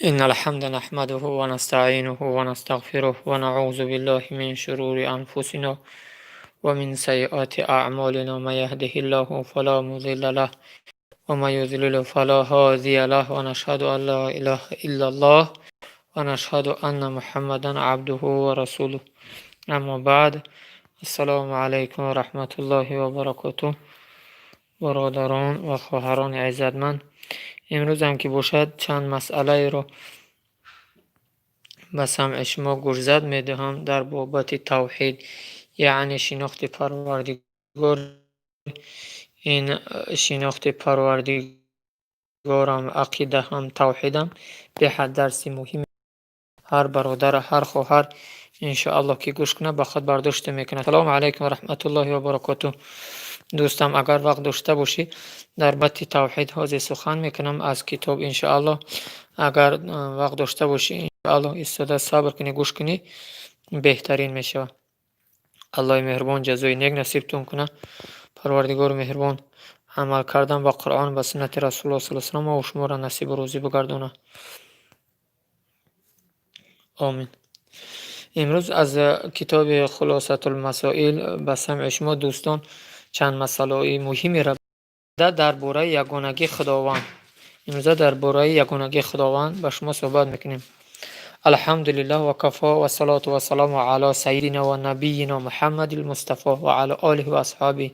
إن الحمد نحمده ونستعينه ونستغفره ونعوذ بالله من شرور أنفسنا ومن سيئات أعمالنا. من يهده الله فلا مضل له ومن يضلل فلا هادي له. ونشهد أن لا إله إلا الله ونشهد أن محمدا عبده ورسوله. أما بعد، السلام عليكم ورحمة الله وبركاته. Бародарон ва хоҳарони иззатманд, имрӯзам ки бошад, чанд масъалаеро ба самъи шумо гӯшзад медиҳам дар бобати тавҳид, яъне шинохти Парвардигор. Ин шинохти Парвардигорам, ақида ҳам, тавҳидам беҳад дарси муҳим. Ҳар бародар, ҳар хоҳар, иншоаллоҳ, ки гӯш кунад, ба худ бардошта мекунад. Салому алайкум ва раҳматуллоҳи ва баракотуҳ. Дӯстам, агар вақт дошта бошӣ, дар бобати тавҳид ҳозир сухан мекунам аз китоб, иншоаллоҳ. Агар вақт дошта бошӣ, иншоаллоҳ, истода сабр кунӣ, гӯш кунӣ, беҳтарин мешавад. Аллоҳи меҳрубон ҷазои нек насибтон кунад. Парвардигори меҳрубон амал кардан ба Қуръон, ба суннати Расулуллоҳ саллаллоҳу алайҳи васаллам мову шуморо насибу рӯзӣ бигардонад. Омин. Имрӯз аз китоби Хулосатулмасоил ба самъи шумо, дӯстон, чанд масъалаҳои муҳимеро дар бораи ягонагии Худованд. Имрӯза дар бораи ягонагии Худованд ба шумо суҳбат мекунем. Алҳамдулиллаҳ ва кафо вассалоту вассаламу ала саййидина ва набийина Муҳаммадил Мустафо ва ала олиҳи ва асҳобиҳ.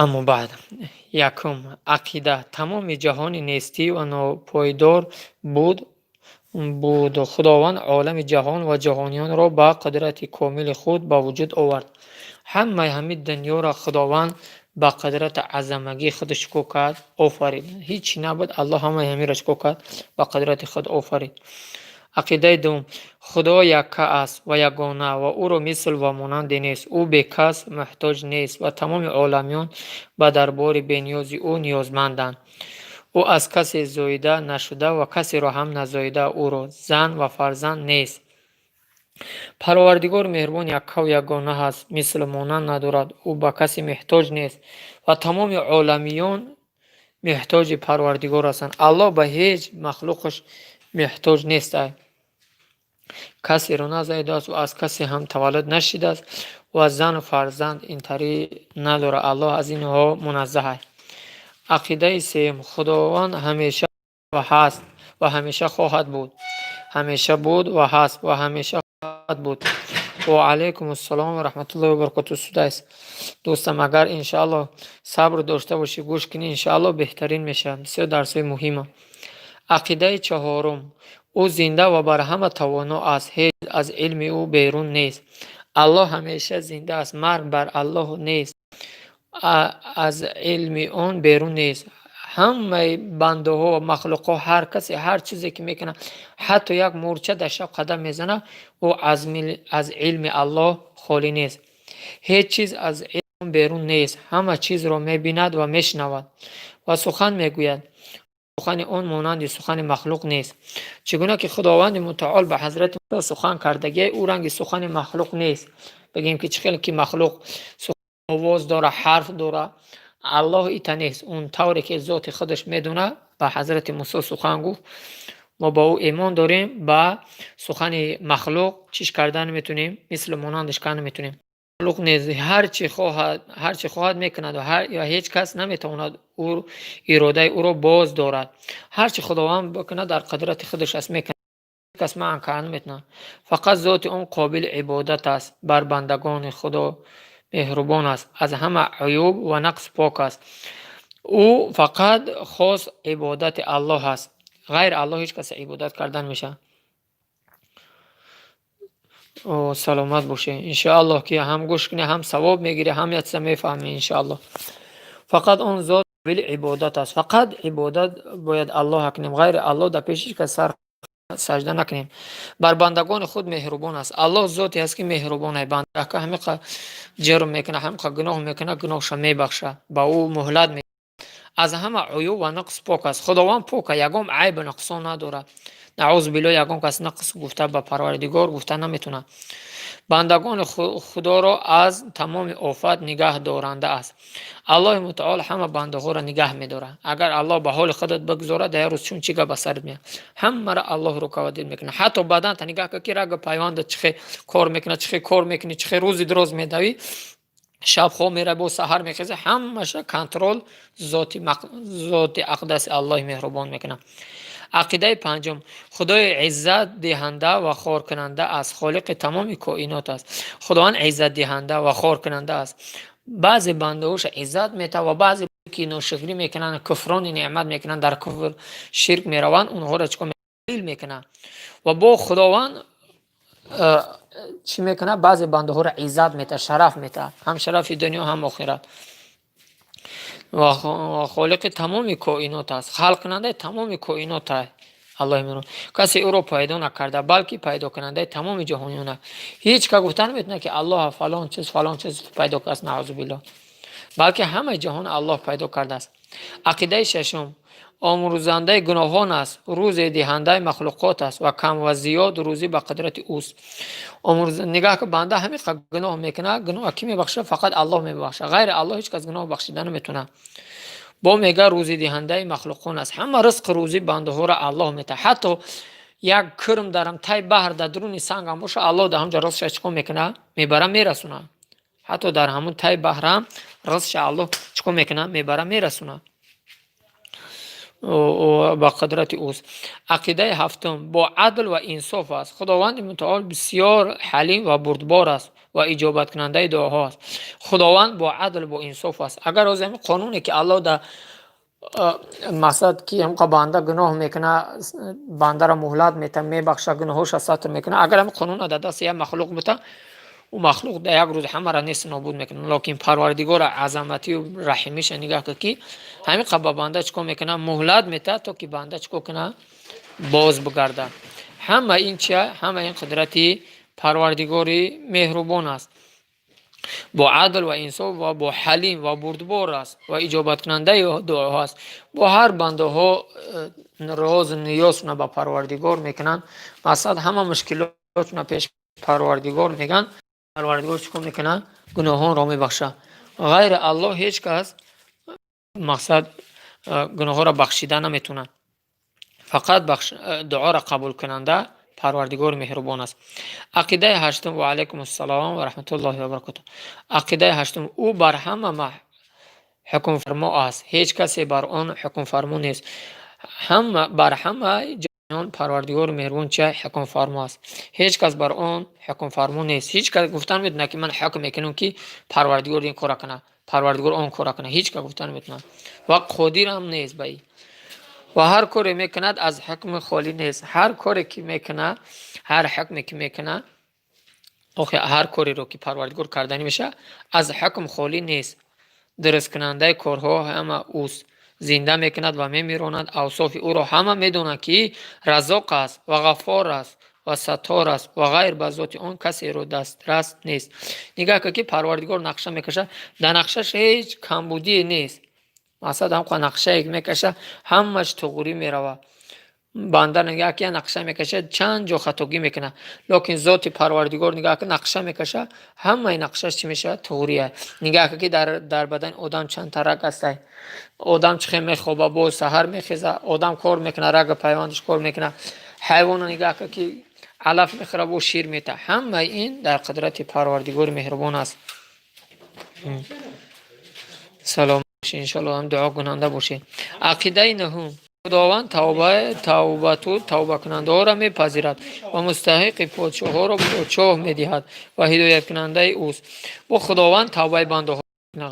Аммо баъд, якум, ақида. Тамоми ҷаҳони нестӣ ва нопойдор буд. Худованд олами ҷаҳон ва ҷаҳониёнро ба қудрати комили худ ба вуҷуд овард. Ҳамаи ҳамин дунёро Худованд ба қудрати азамагии худаш чӣ кор кард? Офарид. Ҳечи набуд, Аллоҳ ҳамаи ҳаминро чӣ кор кард? Ба қудрати худ офарид. Ақидаи дуввум: Худо якка аст ва ягона ва ӯро мисл ва монанде нест. Ӯ бекас муҳтоҷ нест ва тамоми оламиён ба дарбори бениёзи ӯ ниёзманданд. Ӯ аз касе зоида нашуда ва касеро ҳам назоида, ӯро зан ва фарзанд нест. Парвардигори меҳрубон яккаву ягона ҳаст, мислу монанд надорад. Ӯ ба касе муҳтоҷ нест ва тамоми оламиён муҳтоҷи Парвардигор ҳастанд. Аллоҳ ба ҳеҷ махлуқаш муҳтоҷ нест. Касеро назоидааст ва аз касе ҳам таваллуд нашидааст ва зану фарзанд интарӣ надорад. Аллоҳ аз инҳо муназзаҳ аст. Ақидаи сеюм: Худованд ҳамеша ва ҳаст ва ҳамеша хоҳад буд. Ҳамеша буд ва ҳаст ва ҳамеша хоҳад буд. Ва алайкум ассалом ва раҳматуллоҳи ва баракотуҳ. Судайс, дӯстам, агар, иншоаллоҳ, сабр дошта бошӣ, гӯш кунӣ, иншоаллоҳ, беҳтарин мешавад. Бисёр дарсҳои муҳима. Ақидаи чаҳорум: Ӯ зинда ва бар ҳама тавоно аст, ҳеҷ аз илми ӯ берун нест. Аллоҳ ҳамеша зинда аст, марг бар Аллоҳ нест, аз илми он берун нест. Ҳамаи бандаҳо, махлуқҳо, ҳар касе ҳар чизе ки мекунад, ҳатто як мӯрча дар шаб қадам мезанад, ӯ аз илми Аллоҳ холӣ нест. Ҳеҷ чиз аз илм берун нест. Ҳама чизро мебинад ва мешунавад ва сухан мегӯяд. Сухани он монанди сухани махлуқ нест. Чӣ гуна ки Худованди Мутаол ба ҳазрати Мусо сухан кардагӣ, ӯ ранги сухани махлуқ нест. Бигем, ки чӣ хел ки махлуқ овоз дора, ҳарф дора, Аллоҳ ита нест. Он тавре ки зоти худаш медонад, ба ҳазрати Мусо сухан гуфт. Мо ба ӯ имон дорем, ба сухани махлуқ чиш карда наметонем, мислу монандаш карда наметонем. Махлуқ нест, ҳар чӣ хоҳад мекунад ва ҳеҷ кас наметавонад ӯ иродаи ӯро боз дорад. Ҳар чӣ Худованд бикунад, дар қудрати худаш аст, мекунад, кас манъ карда наметавонад. Фақат зоти он қобили ибодат аст, бар бандагони Худо меҳрубон аст, аз ҳама уюб ва нақс пок аст. Ӯ фақат хос ибодати Аллоҳ аст, ғайри Аллоҳ ҳеҷ каса ибодат карда намешавад. О, саломат бошед. Иншоаллоҳ, ки ҳам гӯш кунӣ, ҳам савоб мегирӣ, ҳам як чиза мефаҳмӣ, иншоаллоҳ. Фақат он зот қобили ибодат аст. Фақат ибодат бояд Аллоҳа кунем, ғайри Аллоҳ дар пеши ҳеҷ кас сар сажда накунем. Бар бандагони худ меҳрубон аст. Аллоҳ зоте аст, ки меҳрубон аст. Бандака ҳамиқа ҷурм мекунад, ҳамиқа гуноҳ мекунад, гуноҳша мебахшад, ба ӯ муҳлат мед. Аз ҳама уюб ва нақс пок аст. Худованд пок аст, ягон айбу нуқсон надорад. Наъузу биллоҳ, ягон кас нақс гуфта ба Парвардигор гуфта наметавонад. Бандагони Худоро аз тамоми офат нигаҳ доранда аст. Аллоҳи Мутаол ҳама бандаҳоро нигаҳ медорад. Агар Аллоҳ ба ҳоли худат бигзорад, дар як рӯз чун чӣ гап ба сарат меояд? Ҳамаро Аллоҳ руководит мекунад. Ҳатто баданта нигаҳ кун, ки рагу пайвандат чӣ хел кор мекунад, чӣ хел кор мекунӣ, чӣ хел рӯзи дароз медавӣ, шаб хоб меравӣ, боз саҳар мехезӣ, ҳамаша контроль зоти ақдаси Аллоҳи меҳрубон мекунад. Ақидаи панҷум: Худои иззат диҳанда ва хоркунанда аст, холиқи тамоми коинот аст. Худованд иззатдиҳанда ва хоркунанда аст. Баъзе бандаҳоша иззат метавад ва баъзе ки ношукрӣ мекунанд, куфрони неъмат мекунанд, дар куфр, ширк мераванд, онҳоро чӣ кор мекунад? Ва бо Худованд чӣ мекунад? Баъзе бандаҳоро иззат метаҳад, шараф метаҳад, ҳам шарафи дунё, ҳам охират. Ва холиқи тамоми коинот аст, халқкунандаи тамоми коинот аст Аллоҳи меҳрубон. Касе ӯро пайдо накарда, балки пайдокунандаи тамоми ҷаҳониён аст. Ҳеҷ кас гуфта наметавонад, ки Аллоҳ фалон чиз, фалон чиз пайдо кардааст, наъузу биллоҳ, балки ҳамаи ҷаҳон Аллоҳ пайдо кардааст. Ақидаи шашум: омӯрзандаи гуноҳон аст, рӯзе диҳандаи махлуқот аст ва кам ва зиёд рӯзӣ ба қудрати ӯст. Нигаҳ ки банда ҳамин қадр гуноҳ мекунад, гуноҳ кӣ мебахшад? Фақат Аллоҳ мебахшад. Ғайри Аллоҳ ҳеҷ кас гуноҳ бахшида наметавонад. Бо мега, рӯзидиҳандаи махлуқон аст. Ҳама ризқу рӯзӣ бандаҳоро Аллоҳ метаҳад. Ҳатто як кирм дарам тай баҳр, дар дуруни сангам боша, Аллоҳ дар ҳамҷа ризқша чӣ кор мекунад? Мебара, мерасонад. Ҳатто дар ҳамун тай баҳрам ризқша Аллоҳ чӣ кор мекунад? Мебара, мерасонад, ба қудрати ӯст. Ақидаи ҳафтум: бо адл ва инсоф аст. Худованди Мутаол бисёр ҳалим ва бурдбор аст ва иҷобаткунандаи дуоҳо аст. Худованд бо адл, бо инсоф аст. Агар ҳозир ҳамин қонуне ки Аллоҳ дар мақсад ки ҳамқа банда гуноҳ мекунад, бандаро муҳлат метаҳад, мебахшад, гуноҳҳоша сатр мекунад, агар ҳамин қонуна дар дасти як махлуқ бута, ӯ махлуқ дар як рӯз ҳамаро нест нобуд мекунад. Лекин Парвардигора азаматию раҳимиша нигаҳ кун, ки ҳамин қадр ба банда чӣ кор мекунад? Муҳлат метаҳад, то ки банда чӣ кор кунад? Боз бигардад. Ҳама ин чия? Ҳама ин қудрати Парвардигори меҳрубон аст. Бо адл ва инсоф ва бо ҳалим ва бурдбор аст ва иҷобаткунандаи дуоҳо аст. Бо ҳар бандаҳо розу ниёзшона ба Парвардигор мекунанд, мақсад, ҳама мушкилотшона пеш Парвардигор мегӯянд, Парвардигор чӣ кор мекунад? Гуноҳонро мебахшад. Ғайри Аллоҳ ҳеҷ кас, мақсад, гуноҳҳоро бахшида наметавонад. Фақат дуоро қабулкунанда Парвардигори меҳрубон аст. Ақидаи ҳаштум. Ва алайкум ассалом ва раҳматуллоҳи ва баракотуҳ. Ақидаи ҳаштум: ӯ бар ҳама ҳукмфармо аст, ҳеҷ касе бар он ҳукмфармо нест. Ҳама бар ҳамаи ҷаҳон Парвардигори меҳрубон чи ҳукмфармо аст, ҳеҷ кас бар он ҳукмфармо нест. Ҳеҷ кас гуфта наметавонад, ки ман ҳукм мекунам, ки Парвардигор ин кора кунад, Парвардигор он кора кунад. Ҳеҷ кас гуфта наметавонад ва қодирам нест ба ин. Ва ҳар коре мекунад, аз ҳукми холӣ нест. Ҳар коре ки мекунад, ҳар ҳукме ки мекунад, охи, ҳар кореро ки Парвардигор карданӣ мешавад, аз ҳукм холӣ нест. Дурусткунандаи корҳо ҳама ӯст, зинда мекунад ва мемиронад. Авсофи ӯро ҳама медонанд, ки Раззоқ аст ва Ғаффор аст ва Саттор аст ва ғайр ба зоти он касеро дастрас нест. Нигаҳ кун, ки Парвардигор нақша мекашад, дар нақшаш ҳеҷ камбудие нест. Мақсад, ҳамқа нақшае мекашад, ҳамаш туғрӣ меравад. Банда нигаҳ ки нақша мекашад, чанд ҷо хатогӣ мекунад, лекин зоти Парвардигор нигаҳ ки нақша мекашад, ҳамаи нақшаш чӣ мешавад? Туғрия. Нигаҳ ки дар бадани одам чанд та раг ҳастай, одам чӣ хел мехоба, боз саҳар мехеза, одам кор мекунад, рагу пайвандаш кор мекунад. Ҳайвона нигаҳ кун, ки алаф мехӯрад, боз шир метаҳад. Ҳамаи ин дар қудрати Парвардигори меҳрубон аст. Салом, иншоалло, ҳам дуо кунанда бошед. Ақидаи нуҳум: Худованд тавбату тавбакунандаҳоро мепазирад ва мустаҳиқи подшоҳҳоро подшоҳ медиҳад ва ҳидояткунандаи ӯст. Бо Худованд тавбаи бандаҳо,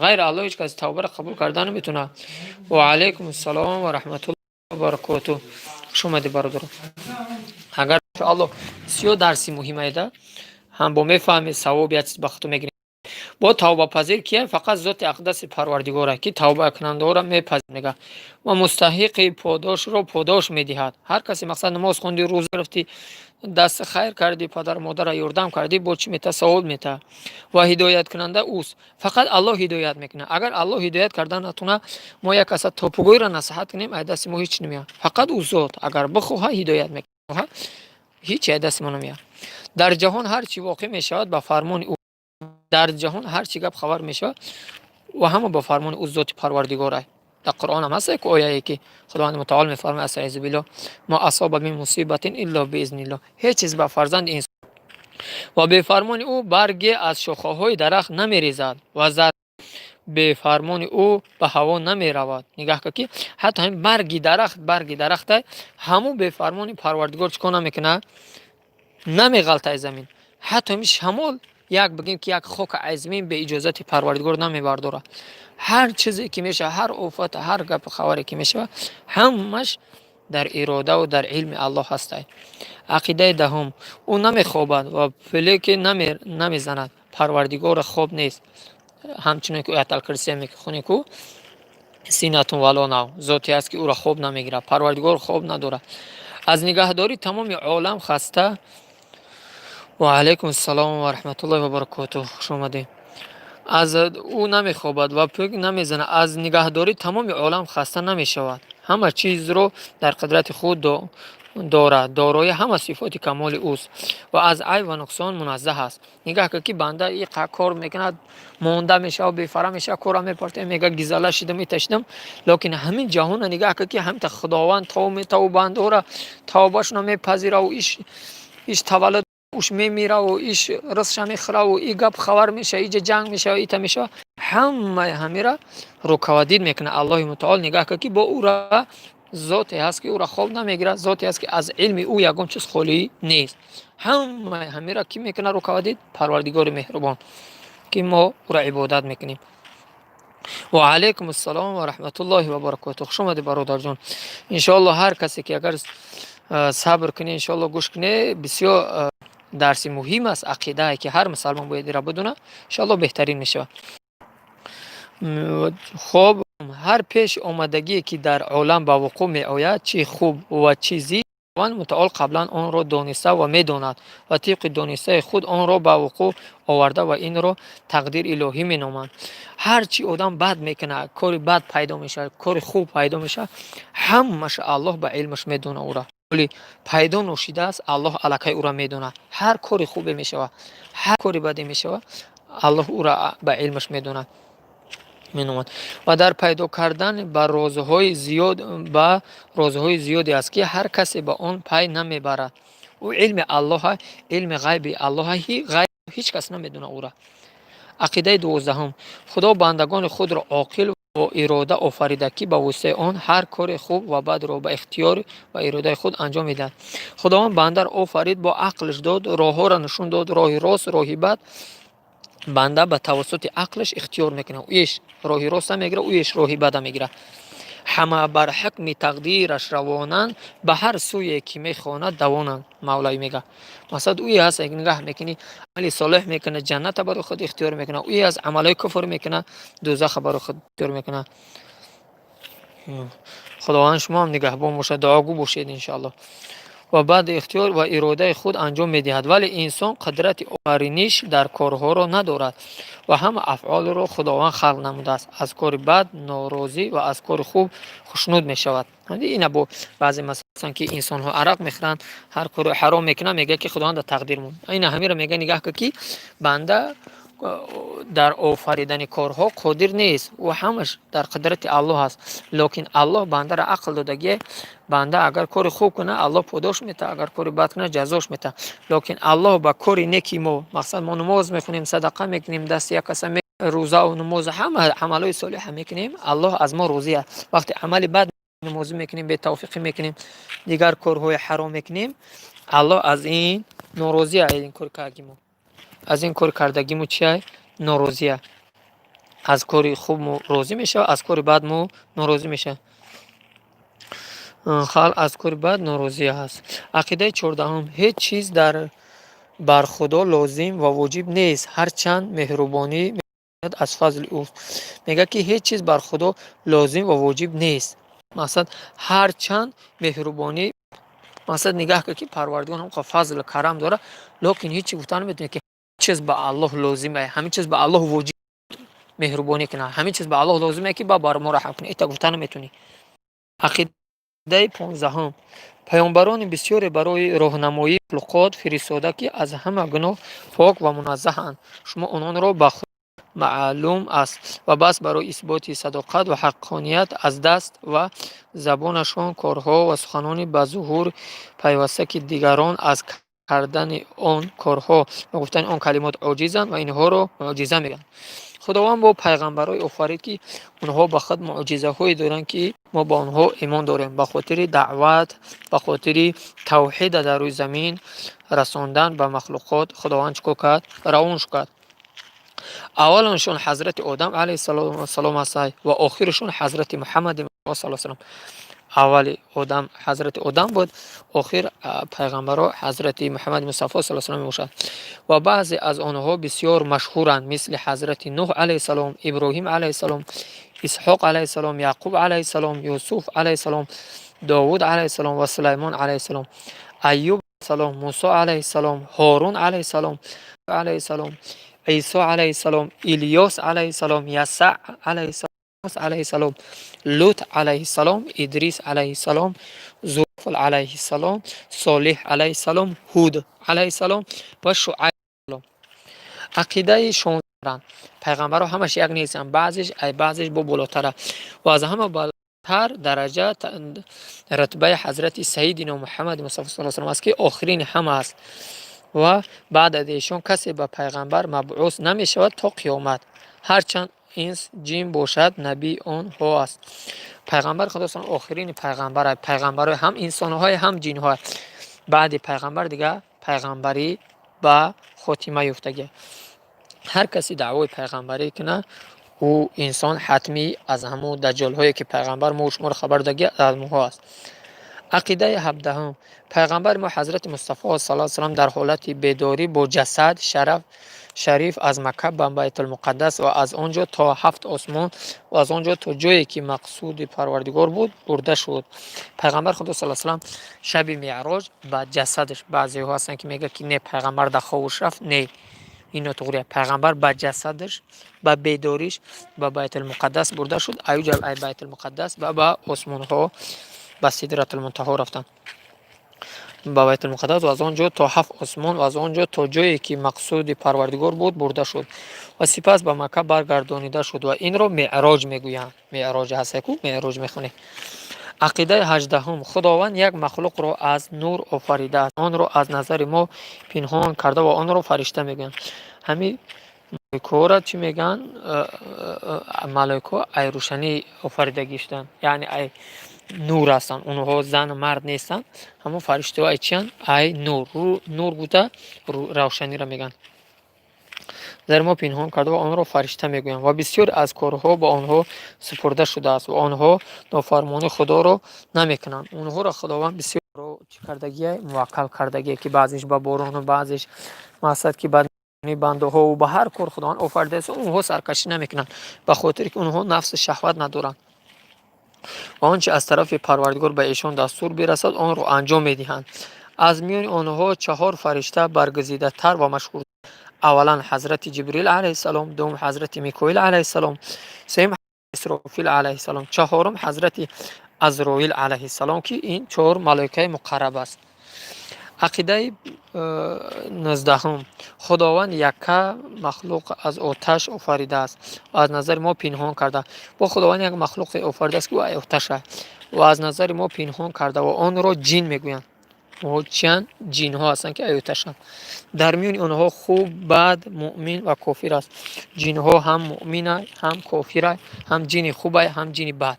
ғайри Аллоҳ ҳеҷ кас тавбаро қабул карда наметавонад. Ва алайкум ассалом ва раҳматуллоҳи ва баракотуҳ. Хуш омадед, бародаро. Агар иншоалло бисёр дарси муҳимаеда, ҳам бо мефаҳмед, савоби як чиз ба худтон мегиред. Бо тавбапазир кия? Фақат зоти ақдаси Парвардигора, ки тавбакунандаҳоро мепазирад, мега, ва мустаҳиқи подошро подош медиҳад. Ҳар касе, мақсад, намоз хонди, рӯза гирифтӣ, дасти хайр кардӣ, падару модарро ёрдам кардӣ, бо чӣ метаҳад? Савоб метаҳад. Ва ҳидояткунанда ӯст. Фақат Аллоҳ ҳидоят мекунад. Агар Аллоҳ ҳидоят карда натавонад, мо як каса топугӯйро насиҳат кунем, аз дасти мо ҳеҷ намеояд. Фақат ӯ зот агар бихоҳад, ҳидоят мекунад. Ҳеҷ аз дасти мо намеяд. Дар ҷаҳон ҳар чӣ воқеъ мешавад, ба фармони ӯ. Дар ҷаҳон ҳар чӣ гап хабар мешавад ва ҳама ба фармони ӯ, зоти Парвардигор. Дар Қуръон ҳам ҳаст як ояе, ки Худованди Мутаол мефармояд: أستعيذ بالله، ما أصاب من مصيبة إلا بإذن الله. Ҳеҷ чиз ба фарзанди инсон ва бефармони ӯ барге аз шохаҳои дарахт намерезад ва зар бефармони ӯ ба ҳаво намеравад. Нигаҳ кун, ки ҳатто ҳамин барги дарахт, барги дарахта ҳамун бефармони Парвардигор чӣ кор намекунад? Намеғалта аз замин. Ҳатто ҳамин шамол, як бигем, ки як хока аз замин бе иҷозати Парвардигор намебардорад. Ҳар чизе ки мешавад, ҳар офат, ҳар гапу хабаре ки мешавад, ҳамаш дар иродаву дар илми Аллоҳ ҳастай. Ақидаи 10-ум: ӯ намехобад ва пелеке намезанад. Парвардигора хоб нест, ҳамчунон ки Ояталкурсия мехонем ку: سنة ولا نوم. Зоте аст, ки ӯро хоб намегирад. Парвардигор хоб надорад. Аз нигаҳдории тамоми олам хаста. Ва алайкум ассалом ва раҳматуллоҳи ва баракотуҳ, хуш омадед. Аз ӯ намехобад ва пӯк намезанад, аз нигаҳдории тамоми олам хаста намешавад, ҳама чизро дар қудрати худ дорад, дорои ҳама сифоти камоли ӯст ва аз айб ва нуқсон муназзаҳ аст. Нигаҳ кун, ки банда иқа кор мекунад, монда мешавад, бефара мешавад, корра мепартояд, мега: «Гизала шидам, иташидам». Лекин ҳамин ҷаҳонро нигаҳ кун, ки ҳамта Худованд тов метаву бандаҳоро тавбашонро мепазираву иш таваллуд, уш мемираву иш ризқша мехӯраву и гап хабар мешава, иҷа ҷанг мешава, ита мешава, ҳамаи ҳамира руководить мекунад Аллоҳи Мутаол. Нигаҳ кун, ки бо ӯра зоте ҳаст, ки ӯра хоб намегирад, зоте ҳаст, ки аз илми ӯ ягон чиз холӣ нест. Ҳамаи ҳамира кӣ мекунад руководить? Парвардигори меҳрубон, ки мо ӯра ибодат мекунем. Ва алайкум ассалом ва раҳматуллоҳи ва баракотуҳ, хуш омадед, бародарҷон. Иншоаллоҳ, ҳар касе ки агар сабр кунӣ, иншоаллоҳ, гӯш кунӣ, бисёр дарси муҳим аст ақидае, ки ҳар мусалмон бояд ира бидонад. Иншоаллоҳ, беҳтарин мешавад. Хоб, ҳар пеш омадагие, ки дар олам ба вуқӯъ меояд, чӣ хуб ва чӣ зишт, Худованди Мутаол қаблан онро дониста ва медонад ва тибқи донистаи худ онро ба вуқӯъ оварда ва инро тақдири илоҳӣ меноманд. Ҳар чӣ одам бад мекунад, кори бад пайдо мешавад, кори хуб пайдо мешавад, ҳамаша Аллоҳ ба илмаш медонад ӯра. Пайдо ношидааст, Аллоҳ аллакай ӯра медонад. Ҳар кори хубе мешавад, ҳар кори баде мешавад, Аллоҳ ӯра ба илмаш медонад, меномад. Ва дар пайдо кардан ба розҳои зиёде аст, ки ҳар касе ба он пай намебарад. Ӯ илми Аллоҳа, илми ғайби Аллоҳа, ғайб ҳеҷ кас намедонад ӯра. Ақидаи 12-ум: Худо бандагони худро оқил ва ирода офарида, ки ба воситаи он ҳар кори хуб ва бадро ба ихтиёр ва иродаи худ анҷом медиҳад. Худованд бандаро офарид, бо ақлш дод, роҳҳоро нишон дод, роҳи рост, роҳи бад. Банда ба тавассути ақлаш ихтиёр мекунад: ӯеш роҳи роста мегирад, ӯеш роҳи бада мегирад. Ҳама бар ҳукми тақдираш равонанд, ба ҳар сӯе ки мехонад давонанд, Мавлавӣ мега. Мақсад, ӯе ҳаст, нигаҳ мекунӣ, амали солеҳ мекунад, ҷанната барои худ ихтиёр мекунад, ӯе ҳаст, амалҳои куфр мекунад, дӯзаха барои худ ихтиёр мекунад. Худованд шумо ҳам нигаҳбон бошад, дуогӯ бошед, иншоаллоҳ. Ва баъд ихтиёр ва иродаи худ анҷом медиҳад, вале инсон қудрати офариниш дар корҳоро надорад ва ҳама афъолро Худованд халқ намудааст. Аз кори бад норозӣ ва аз кори хуб хушнуд мешавад. Ина бо баъзе масалан, ки инсонҳо арақ мехӯранд, ҳар кори ҳаром мекунанд, мегӯяд, ки Худованд дар тақдир монд. Ина ҳамиро мегӯяд: нигаҳ кун, ки банда дар офаридани корҳо қодир нест, ӯ ҳамаш дар қудрати Аллоҳ аст, лекин Аллоҳ бандаро ақл додагие. Банда агар кори хуб кунад, Аллоҳ подош метаҳад, агар кори бад кунад, ҷазош метаҳад. Лекин Аллоҳ ба кори неки мо, мақсад, мо намоз мехонем, садақа мекунем, дасти як каса, рӯзаву намоз, ҳама амалҳои солиҳа мекунем, Аллоҳ аз мо розӣ аст. Вақте амали бад, намозӣ мекунем, бетавфиқӣ мекунем, дигар корҳои ҳаром мекунем, Аллоҳ аз ин норозӣ аст. Ин кори кардагимо, аз ин кори кардагимо чия? Норозия. Аз кори хуб мо розӣ мешавад, аз кори бад мо норозӣ мешавад. Халқ аз кори бад норозӣ аст. Ақидаи 14-ум: ҳеҷ чиз дар бар Худо лозим ва воҷиб нест, ҳарчанд меҳрубонӣ аз фазли ӯст. Мегӯяд, ки ҳеҷ чиз бар Худо лозим ва воҷиб нест, мақсад, ҳарчанд меҳрубонӣ. Мақсад, нигаҳ кун, ки Парвардигор ҳам фазлу карам дорад, лекин ҳеҷ чи гуфта наметавонед, ки чиз ба Аллоҳ лозим, ҳамин чиз ба Аллоҳ воҷиб меҳрубонӣ кунад, ҳамин чиз ба Аллоҳ лозиме, ки ба бар мо раҳм кунад. Ита гуфта наметавонӣ. Ақидаи Ақидаи 15-ум: паёмбарони бисёре барои роҳнамоии махлуқот фиристода, ки аз ҳама гуноҳ пок ва муназзаҳанд. Шумо ононро ба худ маълум аст ва бас барои исботи садоқат ва ҳаққоният аз даст ва забонашон корҳо ва суханони ба зуҳур пайваста, ки дигарон аз кардани он корҳо ва гуфтани он калимот оҷизанд ва инҳоро мӯъҷиза мегӯянд. Худованд бо пайғамбарҳое офарид, ки онҳо ба худ мӯъҷизаҳое доранд, ки мо ба онҳо имон дорем, ба хотири даъват, ба хотири тавҳида дар рӯи замин расондан ба махлуқот. Худованд чӣ кор кард? Равонш кард. Аввалашон ҳазрати Одам алайҳиссалом ҳастай ва охирашон ҳазрати Муҳаммади саллаллоҳу. Аввали одам ҳазрати Одам буд, охир пайғамбарҳо ҳазрати Муҳаммади Мустафо саллаллоҳу алайҳи мебошад. Ва баъзе аз онҳо бисёр машҳуранд, мисли ҳазрати Нуҳ алайҳиссалом, Иброҳим алайҳиссалом, Исҳоқ алайҳиссалом, Яъқуб алайҳиссалом, Юсуф алайҳиссалом, Довуд алайҳиссалом ва Сулаймон алайҳиссалом, Айюб алайҳиссалом, Мусо алайҳиссалом, Ҳорун алайҳиссалом, Исо алайҳиссалом, Илёс алайҳиссалом, Ясаъ алайҳиссалом, Лут алайҳиссалом, Идрис алайҳиссалом, Зулкифл алайҳиссалом, Солиҳ алайҳиссалом, Ҳуд алайҳиссалом ва Шуайб. Ақидаи 16: пайғамбарҳо ҳамаш як нестанд, баъзеш ай баъзеш бо болотара ва аз ҳама болотар дараҷа рутбаи ҳазрати Сайидино Муҳаммади Мустафо саллаллоҳу алайҳи васаллам аст, ки охирини ҳама аст ва баъд аз эшон касе ба пайғамбар мабъус намешавад то қиёмат, ҳарчанд инс ҷин бошад, набии онҳо аст. Пайғамбари Худо охирини пайғамбар, пайғамбарҳои ҳам инсонҳое, ҳам ҷинҳое. Баъди пайғамбар дигар пайғамбарӣ ба хотима ёфтагӣ. Ҳар касе даъвои пайғамбарӣ кунад, ӯ инсон ҳатмӣ аз ҳамун даҷҷолҳое, ки пайғамбар мо шуморо хабар додагӣ, аз онҳо аст. Ақидаи 17-ум: пайғамбари мо ҳазрати Мустафо саллаллоҳу алайҳи васаллам дар ҳолати бедорӣ бо ҷасад шараф шариф аз Макка ба Байтулмуқаддас ва аз он ҷо то ҳафт осмон ва аз он ҷо то ҷое, ки мақсуди Парвардигор буд, бурда шуд. Пайғамбар Худо саллаллоҳу алайҳи васаллам шаби Меъроҷ ба ҷасадаш, баъзеҳо ҳастанд, ки мегӯяд, ки не, пайғамбар дар хобуш рафт, не, ин нотуғрия. Пайғамбар ба ҷасадаш, ба бедориш ба Байтулмуқаддас бурда шуд, аюҷа ай Байтулмуқаддас ва ба осмонҳо, ба Сидратулмунтаҳо рафтанд, ба Байтулмуқаддас ва аз он ҷо то ҳафт осмон ва аз он ҷо то ҷое, ки мақсуди Парвардигор буд, бурда шуд ва сипас ба Макка баргардонида шуд ва инро Меъроҷ мегӯянд. Меъроҷ ҳаста ку, меъроҷ мехонем. Ақидаи 18-ум: Худованд як махлуқро аз нур офаридааст, онро аз назари мо пинҳон карда ва онро фаришта мегӯянд. Ҳамин малоикаҳоро чӣ мегӯянд? Малоикаҳо ай рӯшанӣ офаридагӣ шуданд, яъне ай нур ҳастанд. Онҳо зану мард нестанд. Ҳамон фариштаҳо ай чиянд? Ай нур. Нур гуфта равшаниро мегӯянд. Назари мо пинҳон карда ва онро фаришта мегӯянд ва бисёре аз корҳо ба онҳо супурда шудааст ва онҳо нофармонии Худоро намекунанд. Онҳоро Худованд бисёр чӣ кардагие, муваккал кардагие, ки баъзеш ба борону, баъзеш мақсад, ки ба бандаҳову ба ҳар кор Худованд офаридааст. Онҳо саркашӣ намекунанд, ба хотире ки онҳо нафси шаҳват надоранд ва он чи аз тарафи Парвардигор ба эшон дастур бирасад, онро анҷом медиҳанд. Аз миёни онҳо чаҳор фаришта баргузидатар ва машҳур: аввалан, ҳазрати Ҷибрил алайҳиссалом, дуввум, ҳазрати Микоил алайҳиссалом, сеюм, Исрофил алайҳиссалом, чаҳорум, ҳазрати Азроил алайҳиссалом, ки ин чор малоикаи муқарраб аст. Ақидаи 19-ум: Худованд якка махлуқ аз оташ офаридааст ва аз назари мо пинҳон карда. Бо Худованд як махлуқе офаридааст, ки ӯ оташ аст ва аз назари мо пинҳон карда ва онро ҷин мегӯянд. Онҳо чиянд? Ҷинҳо ҳастанд, ки оташанд. Дар миёни онҳо хуб, бад, муъмин ва кофир аст. Ҷинҳо ҳам муъмина, ҳам кофира, ҳам ҷини хубай, ҳам ҷини бад.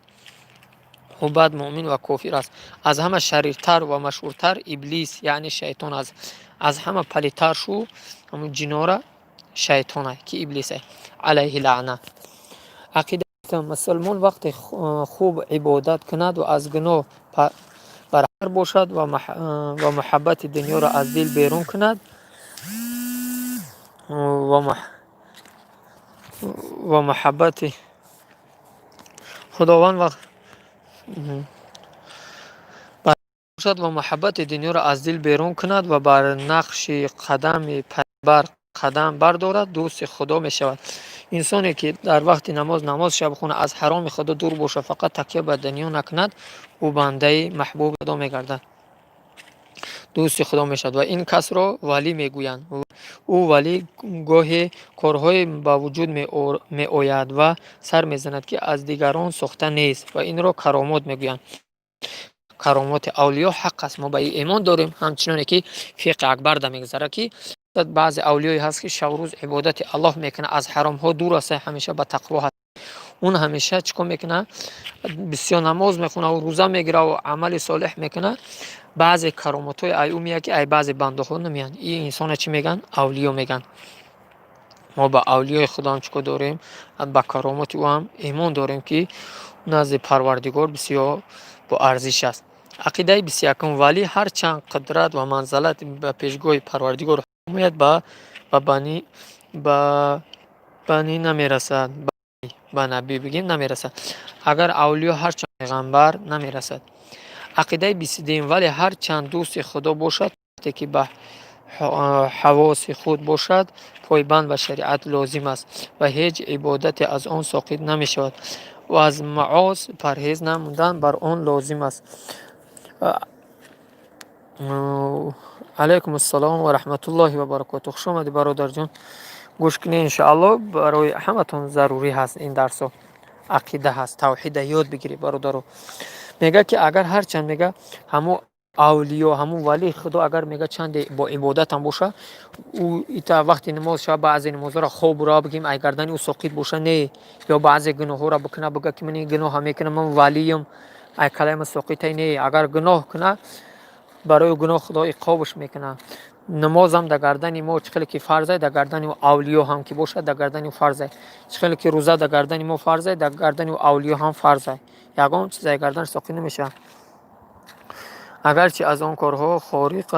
Хуб, бад, муъмин ва кофир аст. Аз ҳама шариртар ва машҳуртар Иблис, яъне шайтон аст. Аз ҳама палидтар шу ҳамун ҷинора шайтона, ки Иблис алайҳи лаъна. Ақида: мусулмон вақте хуб ибодат кунад ва аз гуноҳ барҳар бошад ва муҳаббати дунёро аз дил берун кунад ва муҳаббати Худованд бошад ва муҳаббати дунёро аз дил берун кунад ва бар нақши қадами Пайғамбар Қадам бардорад, дӯсти Худо мешавад. Инсоне, ки дар вақти намоз намозша бихонад, аз ҳароми Худо дур бошад, фақат такя ба дунё накунад, ӯ бандаи маҳбуби Худо мегардад, дӯсти Худо мешавад ва ин касро валӣ мегӯянд. Ӯ валӣ гоҳе корҳое ба вуҷуд меояд ва сар мезанад, ки аз дигарон сохта нест, ва инро каромот мегӯянд. Каромоти авлиё ҳақ аст, мо ба ин имон дорем. Ҳамчуноне ки фиқҳи акбарда мегузарад, ки баъзе авлиёе ҳаст, ки шабрӯз ибодати Аллоҳ мекунад, аз ҳаромҳо дур аст, ҳамеша ба тақво ҳаст. Он ҳамеша чӣ кор мекунад? Бисёр намоз мехонад, рӯза мегираву амали солеҳ мекунад. Баъзе каромотҳои ай ӯ меяд, ки ай баъзе бандаҳо намеянд. Ин инсона чӣ мегӯянд? Авлиё мегӯянд. Мо ба авлиёи Худоам чӣ кор дорем? Ба каромоти ӯ ҳам имон дорем, ки назди Парвардигор бисёр боарзиш аст. Ақидаи 21-ум: валӣ ҳарчанд қудрат ва манзалат ба пешгоҳи Парвардигор ояд, ба банӣ намерасад, ба набӣ бигем, намерасад. Агар авлиё ҳарчанд пайғамбар намерасад. Ақидаи 22-юм: вале ҳарчанд дӯсти Худо бошад, вақте ки ба ҳавоси худ бошад, пойбанд ба шариат лозим аст ва ҳеҷ ибодате аз он соқит намешавад ва аз маосӣ парҳез намудан бар он лозим аст. Алайкум ассалом ва раҳматуллоҳи ва баракоту. Хуш омадӣ, бародарҷон. Гӯш кунед, иншоаллоҳ, барои ҳаматон зарурӣ ҳаст ин дарсҳо. Ақида ҳаст, тавҳида ёд бигиред, бародаро. Мега, ки агар ҳарчанд, мега, ҳамун авлиё, ҳамун валии Худо, агар, мега, чанде бо ибодатам боша, ӯ ита вақти намоз шава, баъзе намозҳоро хоб бура, бигем, ай гардани ӯ соқит боша, не, ё баъзе гуноҳҳоро бикуна, бига, ки ман ин гуноҳа мекунам, ман валиюм, ай калайма соқитай, не. Агар гуноҳ куна, барои гуноҳ Худо иқобаш мекунад. Намозам дар гардани мо чӣ хеле ки фарзай, дар гардани авлиё ҳам ки бошад, дар гардани фарзай. Чӣ хеле ки рӯза дар гардани мо фарзай, дар гардани авлиё ҳам фарзай. Ягон чиз ай гарданаш соқит намешавад, агарчи аз он корҳо хориқ.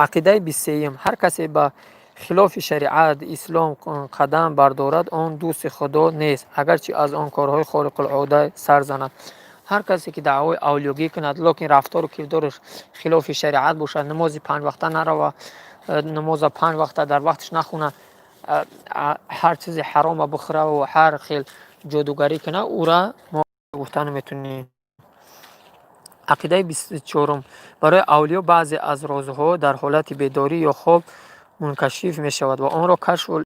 Ақидаи 23-юм: ҳар касе ба хилофи шариат ислом қадам бардорад, он дӯсти Худо нест, агарчи аз он корҳои хориқулода сар занад. Ҳар касе ки даъвои авлиёгӣ кунад, лекин рафтору кирдораш хилофи шариат бошад, намози панҷвақта нарава, намоза панҷ вақта дар вақташ нахона, ҳар чизи ҳарома бихӯраву ҳар хел ҷодугарӣ кунад, ӯра мо гуфта наметонем. Ақидаи 24-ум: барои авлиё баъзе аз розҳо дар ҳолати бедорӣ ё хоб мункашиф мешавад ва онро кашфул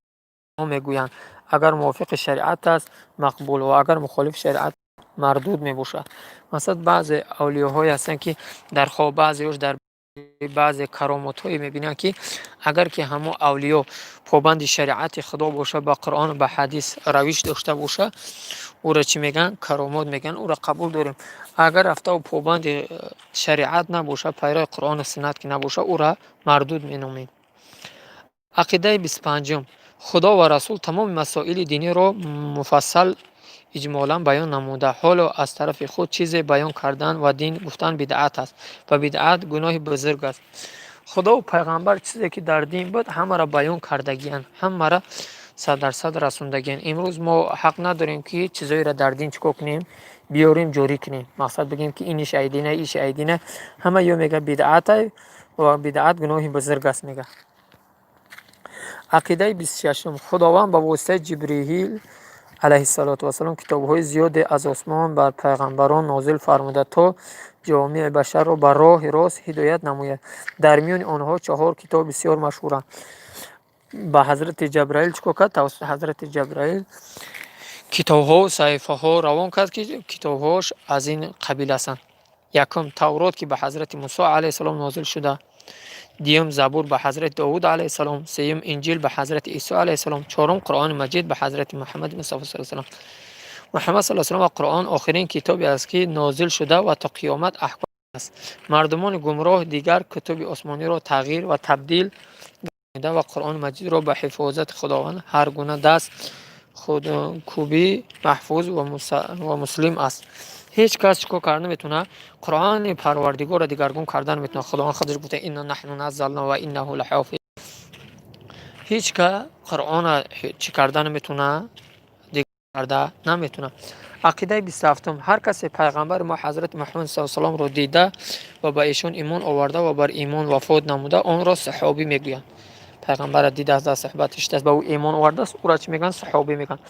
мегӯянд. Агар мувофиқи шариат аст, мақбул ва агар мухолифи шариат, мардуд мебошад. Масалан, баъзе авлиёҳое ҳастанд, ки дар хоб, баъзеош дар баъзе каромотҳое мебинанд, ки агар ки ҳамон авлиё побанди шариати Худо бошад, ба Қуръону ба ҳадис равиш дошта бошад, ӯро чӣ мегӯянд? Каромот мегӯянд, ӯро қабул дорем. Агар рафтаву побанди шариат набошад, пайрави Қуръону суннат ки набошад, ӯро мардуд меномем. Ақидаи 25-ум: Худо ва Расул тамоми масоили диниро муфассал, иҷмолан баён намуда. Ҳоло аз тарафи худ чизе баён кардан ва дин гуфтан бидъат аст ва бидъат гуноҳи бузург аст. Худову пайғамбар чизе ки дар дин буд, ҳамаро баён кардагиянд, ҳамаро 100% расондагиянд. Имрӯз мо ҳақ надорем, ки чизоеро дар дин чӣ кор кунем, биёрем, ҷорӣ кунем. Мақсад, бигем, ки иниш ай дина, иш ай дина. Ҳама ё мега, бидъатай ва бидъат гуноҳи бузург аст, мега. Ақидаи 26-ум: Худованд ба воситаи Ҷибриил алайҳиссалоту вассалом китобҳои зиёде аз осмон бар пайғамбарон нозил фармуда, то ҷомеи башарро ба роҳи рост ҳидоят намояд. Дар миёни онҳо чаҳор китоб бисёр машҳуранд. Ба ҳазрати Ҷабраил чӣ кор кард? Тавассути ҳазрати Ҷабраил китобҳо, саҳифаҳо равон кард, ки китобҳош аз ин қабил ҳастанд: якум, Таврот, ки ба ҳазрати Мусо алайҳиссалом нозил шуда; дуюм, Забур ба ҳазрати Довуд алайҳиссалом; сеюм, Инҷил ба ҳазрати Исо алайҳиссалом; чорум, Қуръони Маҷид ба ҳазрати Муҳаммади Мустафо саллаллоҳу алайҳи васаллам. Муҳаммад саллаллоҳу алайҳи васаллам ва Қуръон охирин китобе аст, ки нозил шуда ва то қиёмат аҳком аст. Мардумони гумроҳ дигар куቱби осмониро тағйир ва табдил ва Қуръони Маҷидро ба ҳифозати Худованд ҳар гуна даст худкӯбӣ маҳфуз ва муслим аст. Ҳеҷ кас чӣ кор карда наметавонад? Қуръони Парвардигорро дигаргун карда наметавонад. Худованд худаш гуфта: «Инна наҳну наззална ва иннаҳу лаҳофиз». Ҳеҷ кас Қуръонро чӣ карда наметавонад? Дигар карда наметавонад. Ақидаи 27-ум: ҳар касе пайғамбари мо ҳазрати Муҳаммад саллаллоҳу алайҳи васалламро дида ва ба эшон имон оварда ва бар имон вафот намуда, онро саҳобӣ мегӯянд. Пайғамбарро дидааст, дар суҳбат шидааст, ба ӯ имон овардааст, ӯро чӣ мегӯянд? Саҳобӣ мегӯянд.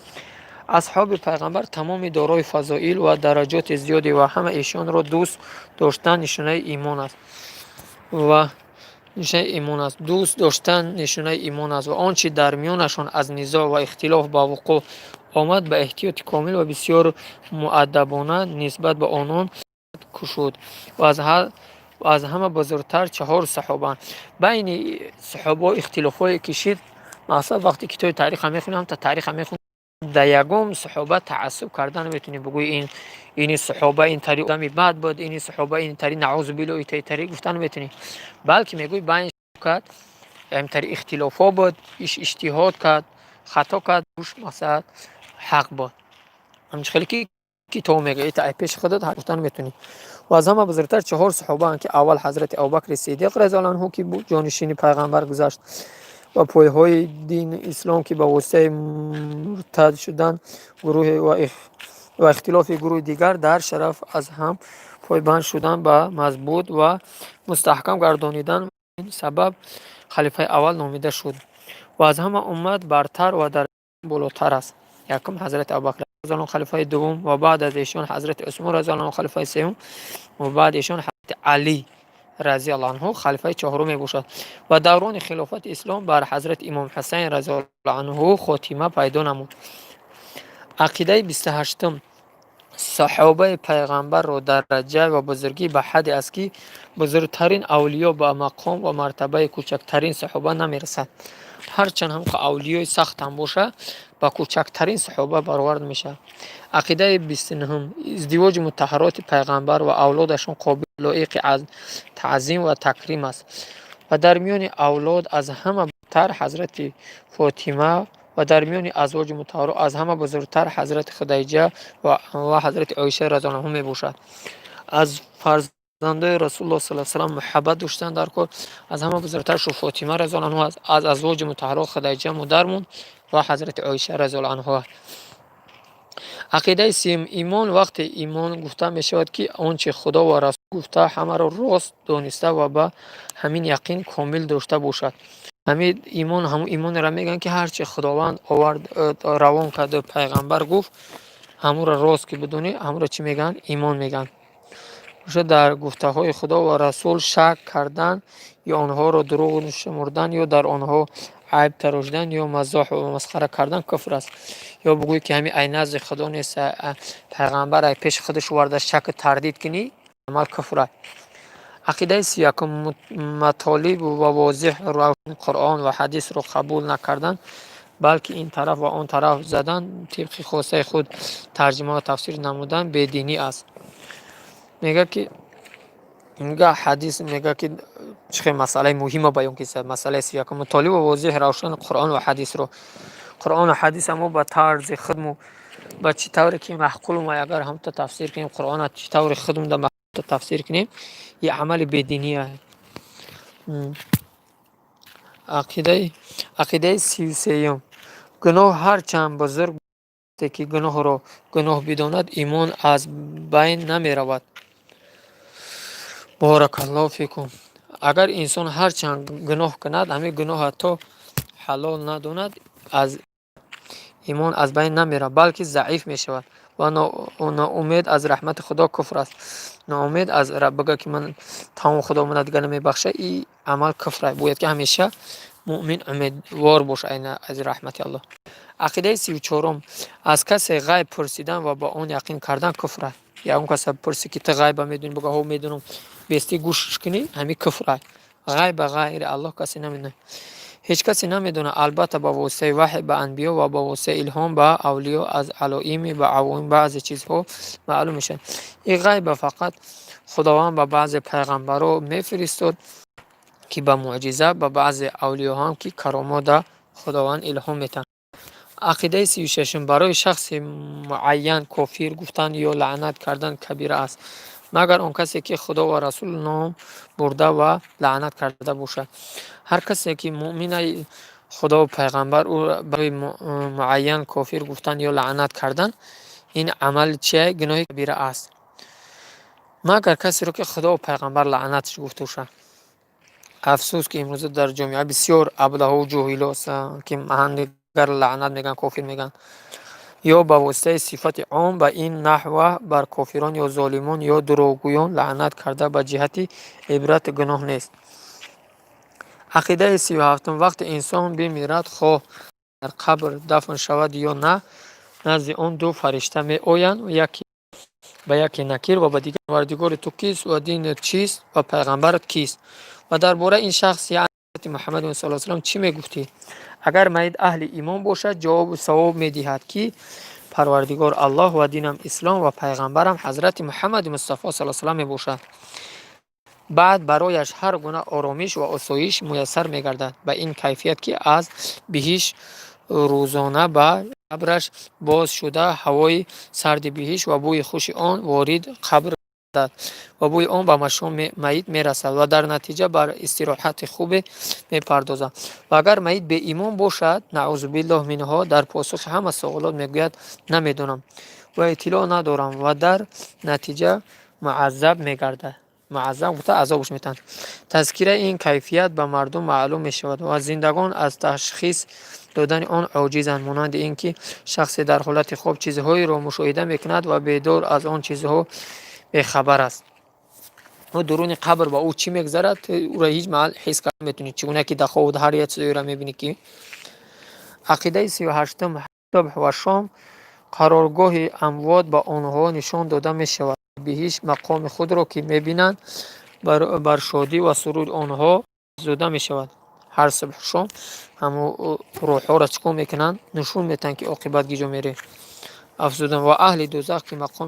Асҳоби Пайғамбар тамоми дорои фазоил ва дараҷоти зиёде ва ҳама эшонро дӯст доштан нишонаи имон аст ва нишонаи имон аст. Дӯст доштан нишонаи имон аст ва он чи дар миёнашон аз низоъ ва ихтилоф ба вуқӯъ омад, ба эҳтиёти комил ва бисёр муаддабона нисбат ба онон кушуд ва аз ҳама бузургтар чаҳор саҳобаанд. Байни саҳобаҳо ихтилофҳое кишид. Мақсад, вақте китоби таъриха мехонем, ҳамта таъриха мехонем, дар ягон саҳоба таассуб карда наметавонӣ, бигӯӣ ин ини саҳоба ин тари одами бад буд, ини саҳоба ин тари, наъузу биллоҳ, итари гуфта наметавонӣ, балки мегӯӣ байн кард, тари ихтилофҳо буд, иш иҷтиҳод кард, хато кард, уш мақсад ҳақ буд. Ҳамчи хеле ки китоб мегӯяд, ай пеши худат гуфта наметавонӣ. Ва аз ҳама бузургтар чаҳор саҳобаанд, ки аввал ҳазрати Абубакри Сиддиқ разияллоҳу анҳу, ки ҷонишини Пайғамбар гузашт ва пойҳои дини ислом, ки ба воситаи муртад шудан гурӯҳе ва ихтилофи гурӯҳи дигар дар шараф аз ҳам пойбанд шудан ба мазбут ва мустаҳкам гардонидан сабаб халифаи аввал номида шуд ва аз ҳама уммат бартар ва дар болотар аст. Якум ҳазрати Абубакр халифаи дуввум ва баъд аз эшон ҳазрати Усмон разияллоҳу анҳу халифаи сеюм ва баъд эшон ҳазрати Алӣ разияллоҳу анҳу халифаи чаҳорум мебошад. Ва даврони хилофати ислом бар ҳазрати имом Ҳусайн разияллоҳу анҳу хотима пайдо намуд. Ақидаи 28-ум: саҳобаи Пайғамбарро дараҷа ва бузургӣ ба ҳадде аст, ки бузургтарин авлиё ба мақом ва мартабаи кӯчактарин саҳоба намерасад. Ҳарчанд ҳам авлиёи сахт ҳам боша, ба кӯчактарин саҳоба баровард мешавад. Ақидаи 29-ум: издивоҷи мутаҳҳароти Пайғамбар ва авлодашон қобил лоиқи таъзим ва такрим аст ва дар миёни авлод аз ҳама тар ҳазрати Фотима ва дар миёни азвоҷи мутаҳҳарот аз ҳама бузургтар ҳазрати Хадиҷа ва ҳазрати Оиша разияллоҳу анҳу мебошад. Аз фарзандои Расулуллоҳ саллаллоҳу алайҳи васаллам муҳаббат доштан дар кор, аз ҳама бузургтаршон Фотима разияллоҳу анҳу аст, аз азвоҷи мутаҳҳарот Хадиҷа модармон ва ҳазрати Оиша разияллоҳу анҳу. Ақидаи 30-ум: имон. Вақте имон гуфта мешавад, ки он чи Худо ва Расул гуфта, ҳамаро рост дониста ва ба ҳамин яқин комил дошта бошад. Ҳамин имон ҳамун имонеро мегӯянд, ки ҳарчи Худованд овард, равон карду Пайғамбар гуфт, ҳамонро рост ки бидонӣ, ҳамонро чӣ мегӯянд? Имон мегӯянд. Бошад, дар гуфтаҳои Худо ва Расул шак кардан ё онҳоро дурӯғ шумурдан ё дар онҳо айб тарошидан ё мазоҳ ва масхара кардан куфр аст. Ё бигӯӣ, ки ҳамин ай назди Худо нест, Пайғамбар ай пеши худаш оварда, шаку тардид кунӣ, амал куфр аст. Ақидаи 31-ум: матолиб ва возеҳ Қуръон ва ҳадисро қабул накардан, балки ин тараф ва он тараф задан, тибқи хостаи худ тарҷима ва тафсир намудан бединӣ аст. Мегӯяд, ки мега ҳадис мегӯяд, ки чӣ хел масъалаи муҳима баён киса. Масъалаи 31-ум: мутолиб ва возеҳ равшани Қуръон ва ҳадисро. Қуръону ҳадиса мо ба тарзи худмо, ба чӣ тавре ки маъқулмо, агар ҳамта тафсир кунем, Қуръона чӣ тавре худмо тафсир кунем, ин амали бединӣ аст. Ақидаи 33-юм: гуноҳ ҳарчанд бузург ки гуноҳро гуноҳ бидонад, имон аз байн намеравад. Боракаллоҳу фикум. Агар инсон ҳарчанд гуноҳ кунад, ҳамин гуноҳро то ҳалол надонад, аз имон аз байн намеравад, балки заиф мешавад. Ва ноумед аз раҳмати Худо куфр аст. Ноумед аз бигӯяд, ки ман тамом, Худо мана дигар намебахшад, ин амал куфр аст. Бояд ки ҳамеша муъмин умедвор бошад аз раҳмати Аллоҳ. Ақидаи 34-ум: аз касе ғайб пурсидан ва ба он яқин кардан куфр аст. Ягон каса пурсӣ, ки ту ғайба медонӣ, бигӯ: «Ҳо, медонам», бести гӯш кунӣ, ҳамин куфр аст. Ғайба ғайри Аллоҳ касе намедонад, ҳеҷ касе намедонад. Албатта, ба воситаи ваҳй ба анбиё ва ба воситаи илҳом ба авлиё аз алоими ба авоим баъзе чизҳо маълум мешавад. Ин ғайба фақат Худованд ба баъзе пайғамбаро мефиристод, ки ба мӯъҷиза, ба баъзе авлиёҳам, ки каромот да Худованд илҳом метаҳад. Ақидаи 36-ум: барои шахси муайян кофир гуфтан ё лаънат кардан кабира аст, магар он касе ки Худо ва Расул ном бурда ва лаънат карда бошад. Ҳар касе ки муъмина, Худову Пайғамбар, ӯ барои муайян кофир гуфтан ё лаънат кардан, ин амал чия? Гуноҳи кабира аст, магар касеро ки Худову Пайғамбар лаънатш гуфта бошад. Афсӯс, ки имрӯза дар ҷомеа бисёр аблаҳу ҷоҳило ҳастанд, ки ҳамдигар лаънат мегӯянд, кофир мегӯянд. Ё ба воситаи сифати ом ба ин наҳва бар кофирон ё золимон ё дурӯғгӯён лаънат карда ба ҷиҳати ибрат гуноҳ нест. Ақидаи 37-ум: вақте инсон бимирад, хоҳ дар қабр дафн шавад ё на, назди он ду фаришта меоянд, ба яке Накир ва ба дигар Парвардигори ту кист ва динат чист ва пайғамбарат кист ва дар бораи ин шахс, яъне Муҳаммад саллаллоҳу алайҳи васаллам, чӣ мегуфтӣ? Агар майит аҳли имон бошад, ҷавобу савоб медиҳад, ки Парвардигор Аллоҳ ва динам Ислом ва пайғамбарам ҳазрати Муҳаммади Мустафо саллаллоҳу алайҳи васаллам мебошад. Баъд барояш ҳар гуна оромиш ва осоиш муяссар мегардад, ба ин кайфият, ки аз биҳишт рӯзона ба қабраш боз шуда, ҳавои сарди биҳишт ва бӯи хуши он ворид қабр гардад ва бӯи он ба машоми майит мерасад ва дар натиҷа бар истироҳати хубе мепардозад. Ва агар майит беимон бошад, наъузу биллоҳ минҳо, дар посухи ҳама саволот мегӯяд: «Намедонам ва иттилоъ надорам», ва дар натиҷа муаззаб мегардад. Муаззаб гуфта, азобаш метаҳанд. Тазкираи ин кайфият ба мардум маълум мешавад ва зиндагон аз ташхис додани он оҷизанд, монанди ин ки шахсе дар ҳолати хоб чизҳоеро мушоҳида мекунад ва бедор аз он чизҳо бехабар аст. Дуруни қабр ба ӯ чӣ мегузарад, ӯро ҳеҷ маҳал ҳис карда наметавонӣ, чӣ гуна ки дар хоб ҳар як чизеро мебинӣ ки. Ақидаи 38-ум: субҳ ва шом қароргоҳи амвот ба онҳо нишон дода мешавад. Биҳишт мақоми худро ки мебинанд, бар шодӣ ва сурури онҳо афзуда мешавад. Ҳар субҳу шом ҳамо рӯҳҳоро чӣ кор мекунанд? Нишон метаҳанд, ки оқибат гиҷо мере. Афзудан ва аҳли дӯзах ки мақоми